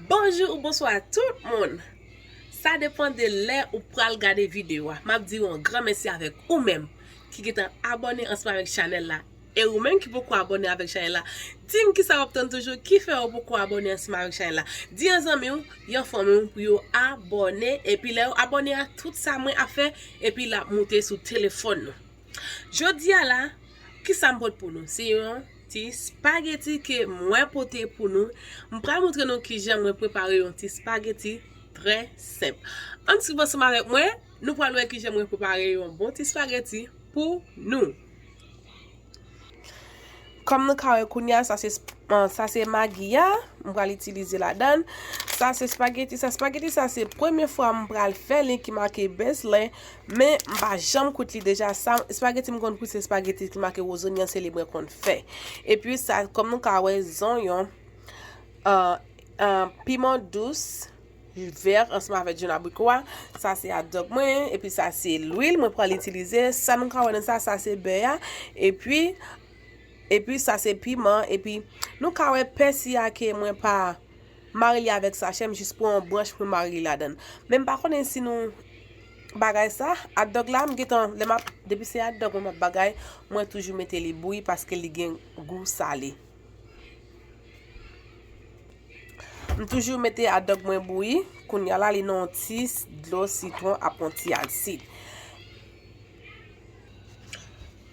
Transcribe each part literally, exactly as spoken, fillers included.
Bonjou ou bonswa tout moun. Sa depann de lè ou pral gade videyo a. M ap di w yon gran mèsi avèk ou menm ki gentan abòne ansanm avèk chanèl la. E ou menm ki poko abòne avèk chanèl la, di m kisa w ap tann toujou ki fè ou poko abòne ansanm avèk chanèl la. Di yon zanmi w, yon fanmi w pou yo abòne. Epi lè yo abòne a tout sa mwen ap fè, epi l ap moute sou telefòn nou. Jodi a la, kisa m pote pou nou? Se yon ti spageti ke mwen pote pou nou. M pral montre nou kijan mwen prepare yon ti spageti trè senp. Ann swiv ansanm avèk mwen, nou pral wè kijan mwen prepare yon bon ti spageti pou nou. Kòm nou ka wè kounye a, sa se sp- Bon, sa se magi a, m pral itilize ladan. Sa se spageti, sa spageti, sa se premye fwa m pral fè li ki make bezlen, men m pa janm kwit li deja. Sa, spageti m konn kwit se spageti ki make wozonyan, se li mwen konn fè. Epi sa, kòm nou ka wè, zonyon, ah, ah, piman dous, vè ansanm avèk jenn abriko a. Sa se adòk mwen, epi sa se lwil mwen pral itilize. Sa nou ka wè nan sa, sa se bè a. Epi, epi sa se piman, epi nou ka wè pèsi a ke mwen pa mare li avèk sachè, m jis pran yon branch pou m mare li ladan. Men m pa konnen si nou bagay sa, adòk la, m gentan, lè m ap, depi se adòk mwen m ap bagay, mwen toujou mete li bouyi paske li gen gou sale. M toujou mete adòk mwen bouyi. Kounye a la, li nan yon ti s- dlo sitwon ak yon ti asid.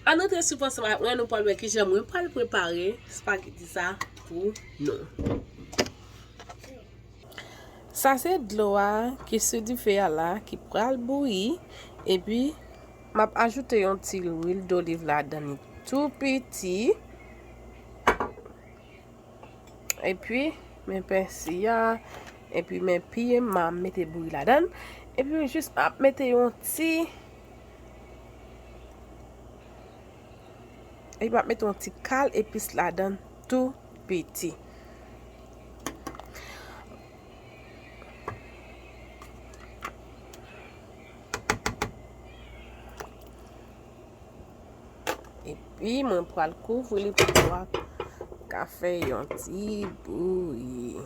Ann antre swiv ansanm avèk mwen, nou pral wè kijan mwen pral prepare spageti sa pou nou. Sa se dlo a ki sou dife a la, ki pral bouyi. Epi, m ap ajoute yon ti lwil doliv ladan li tou piti. Epi, men pèsi a, epi men piman m mete bouyi ladan. Epi, jis ap mete yon ti, epi m ap mete yon ti kal epis ladan tou piti. Epi mwen pral kouvri li pou dlo a ka fè yon ti bouyi.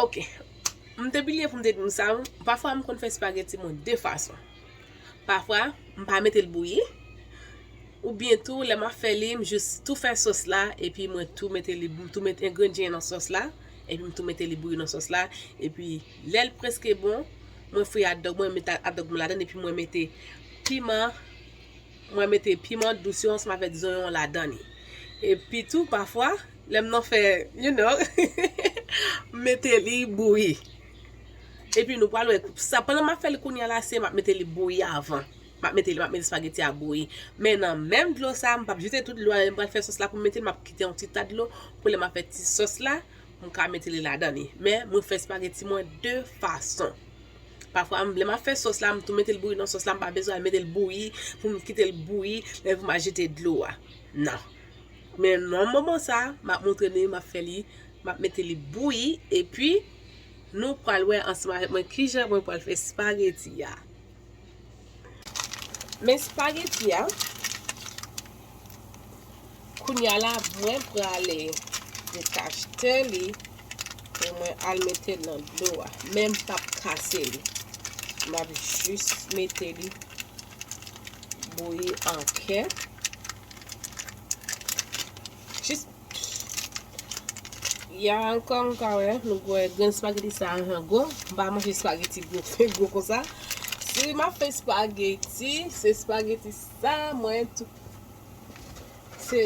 Ok. M te bliye pou m te di nou sa, pafwa m konn fè spageti mwen de fason. Pafwa, m pa mete l bouyi. Oubyen tou, lè m ap fè li, m jis tou fè sòs la, epi mwen tou mete li, m tou mete engredyan nan sòs la, epi m tou mete li bouyi nan sòs la, epi lè l prèske bon, mwen fri adòk mwen, mete adòk mwen ladan, epi mwen mete piman, mwen mete piman dous yo ansanm avèk zonyon ladan li. Epi tou, pafwa, lè m nan fè, you know, m mete li bouyi. Epi nou pral wè, sa, pandan m ap fè li kounye a la, se m ap mete li bouyi avan. M ap mete li, m ap mete spageti a bouyi. Men nan menm dlo sa, m p ap jete tout dlo a, lè m pral fè sòs la pou m mete l, m ap kite yon ti ta dlo pou lè m ap fè ti sòs la, m ka mete li ladan li. Men mwen fè spageti mwen de fason. Pafwa, m, lè m ap fè sòs la, m tou mete l bouyi nan sòs la, m pa bezwen al mete l bouyi, pou m kite l bouyi, men pou m al jete dlo a. Non. Men nan moman sa, m ap montre nou, m ap fè li, m ap mete li bouyi, epi nou pral wè ansanm avèk mwen kijan mwen pral fè spageti a. Men spageti a, kounye a la, mwen prale detache li pou mwen al mete l nan dlo a. Men m p ap kase li. M ap jis mete li bouyi an kè. Jis Ya, ankò m ka wè, nou wè grenn spageti sa a, gwo. M pa manje spageti gwo, gwo konsa. Si m ap fè spageti, se spageti sa mwen tou. Se,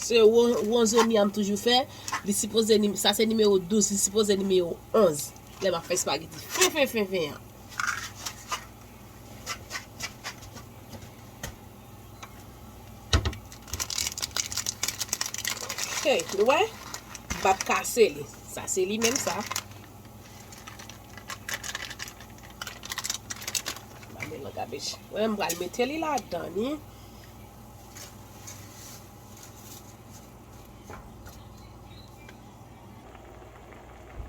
se won-, wonzoni a m toujou fè. Li sipoze, nim-, sa se nimewo douz, li sipoze nimewo onz. Lè m ap fè spageti. Fen, fen, fen, fen an. Ok, nou wè? M p ap kase li. Sa se li menm sa. M ap mete l nan gabej. Wè, m pral mete li ladan li.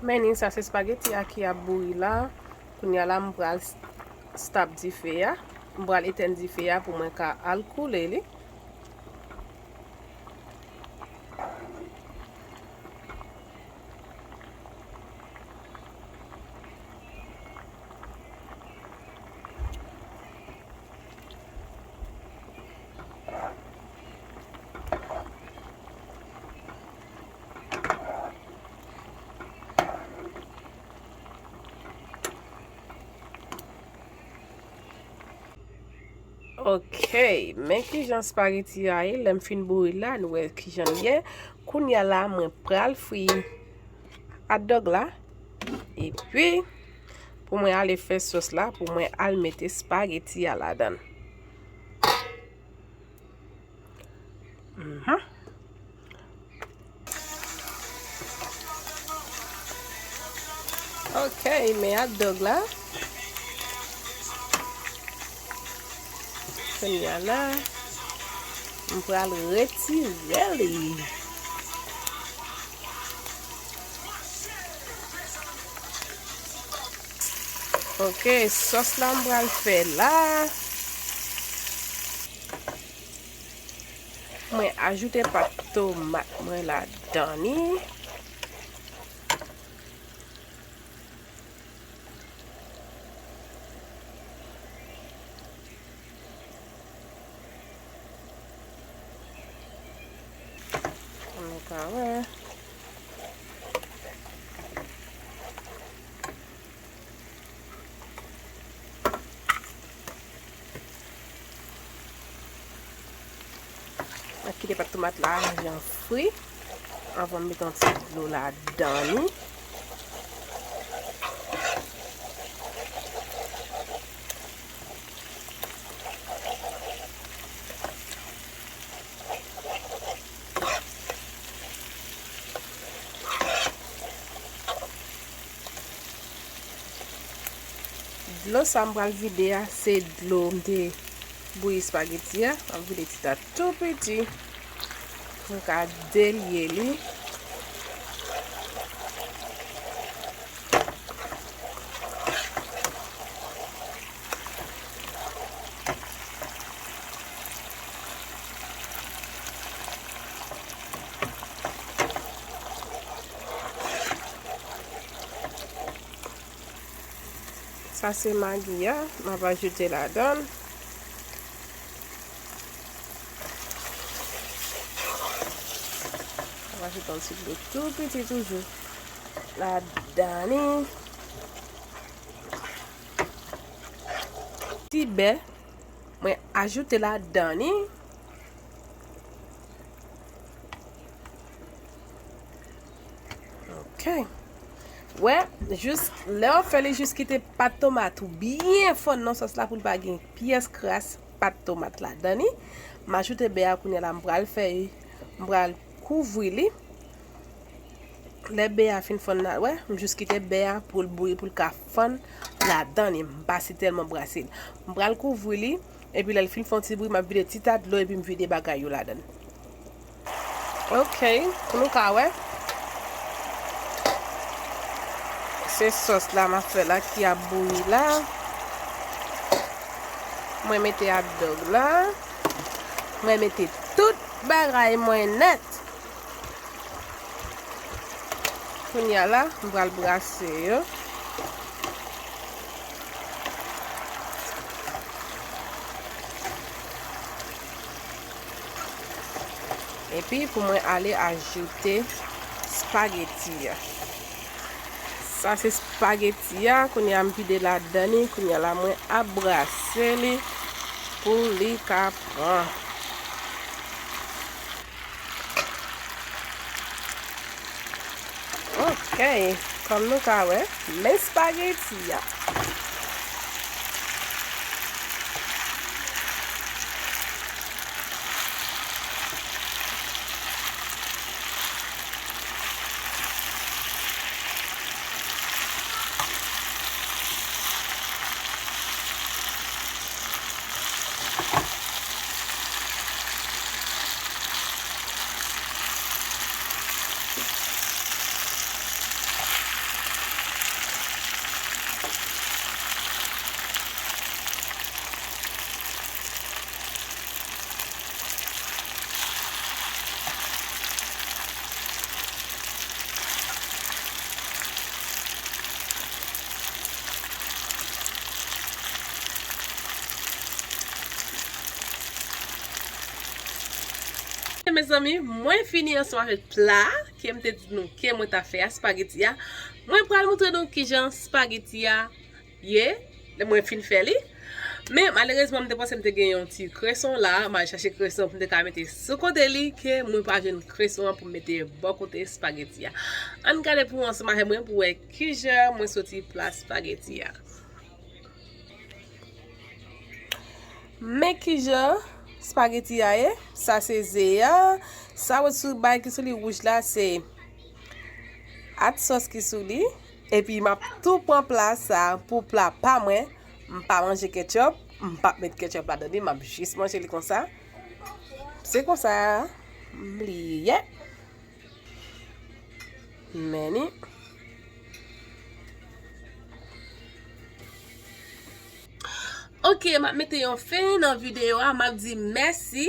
Men ni sa se spageti a ki ap bouyi la. Kounye a la, m pral s-, stop dife a. M pral etèn dife a pou mwen ka al koule li. Ok, men kijan spageti a ye, lè m fin bouyi la, nou wè kijan l ye. Kounye a la, mwen pral fri hot dog la. Epi, pou mwen ale fè sòs la, pou mwen al mete spageti a ladan. Mhm. Ok, men hot dog la. Kounye a la, m pral retire li. Ok, sòs la m pral fè la. Mwen ajoute pat tomat mwen ladan li. Nou ka wè. Mwen kite pat tomat la jan fri anvan m mete yon ti dlo ladan li. Dlo sa m pral vide a, se dlo m te bouyi espageti a. M ap vide ti ta tou piti pou m ka delye li. Sa se magi a, m ap ajoute ladan. M ap ajoute yon ti dlo tou piti toujou ladan li. Ti bè, mwen ajoute ladan li. Ok. Wè, jis lè w fè li, jis kite pat tomat ou byen fonn nan sòs la pou l pa gen pyès kras pat tomat ladan li. M ajoute bè a kounye a la, m pral fè, m pral kouvri li. Lè bè a fin fonn la, wè, m jis kite bè a pou l bouyi, pou l ka fann ladan li. M pa si tèlman brase l. M pral kouvri li, epi lè l fin fè yon ti bouyi, m ap vide ti ta dlo epi m vide bagay yo ladan l. Ok, pou nou ka wè. Se sòs la m ap fè la ki ap bouyi la. Mwen mete hot dog la. Mwen mete tout bagay mwen nèt. Kounye a la, m pral brase yo. Epi pou mwen ale ajoute spageti a. Sa se spageti a, kounye a m vide ladan li, kounye a la mwen ap brase li pou li ka pran. Ok, kòm nou ka wè, men spageti a. Mezanmi, mwen fini ansanm avèk pla ke m te di nou ke mwen ta fè a, spageti a. Mwen pral montre nou kijan spageti a ye, lè mwen fin fè li. Men malerezman, m te panse m te gen yon ti kreson la, m al chache kreson pou m te ka mete sou kote li, ke mwen pa jwenn kreson an pou m mete bò kote espageti a. Ann gade pou ansanm avè mwen pou wè kijan mwen soti pla espageti a. Men kijan espageti a ye, sa se ze a, sa wè sou bay ki sou li wouj la se at sòs ki sou li, epi m ap tou pran pla sa pou pla pa mwen, m pa manje ketchup, m p ap met ketchup ladan li, m ap jis manje li konsa. Se konsa m li ye. Men ni. Ok, m ap mete yon fen nan videyo a, m ap di mèsi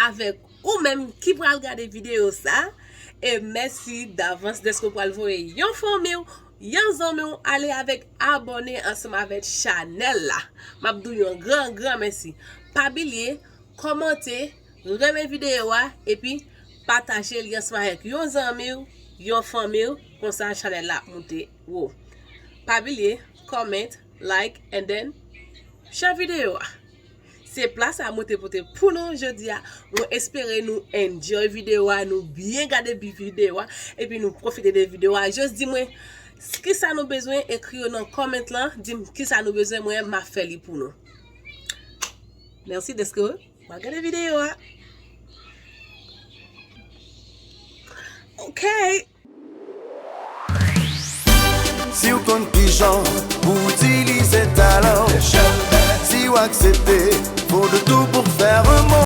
avèk ou menm ki pral gade videyo sa, e mèsi davans dèske w pral voye yon fanmi w, yon zanmi w ale avèk abòne ansanm avèk chanèl la. M ap di w yon gran, gran mèsi. Pa bliye, kòmante, renmen videyo a, epi pataje li ansanm avèk yon zanmi w, yon fanmi w, konsa chanèl la ap moute wo. Pa bliye, comment, like, and then share videyo a. Se pla sa mwen te pote pou nou jodi a. Mwen espere nou enjoy videyo a, nou byen gade bi videyo a, epi nou pwofite de videyo a. Jis di mwen kisa nou bezwen, ekri yo nan comment lan, di m kisa nou bezwen, mwen m ap fè li pou nou. Mèsi dèske w ap gade videyo a. Ok. Si w konn kijan pou w itilize talan w, si w aksepte, faut de tout pour faire un monde.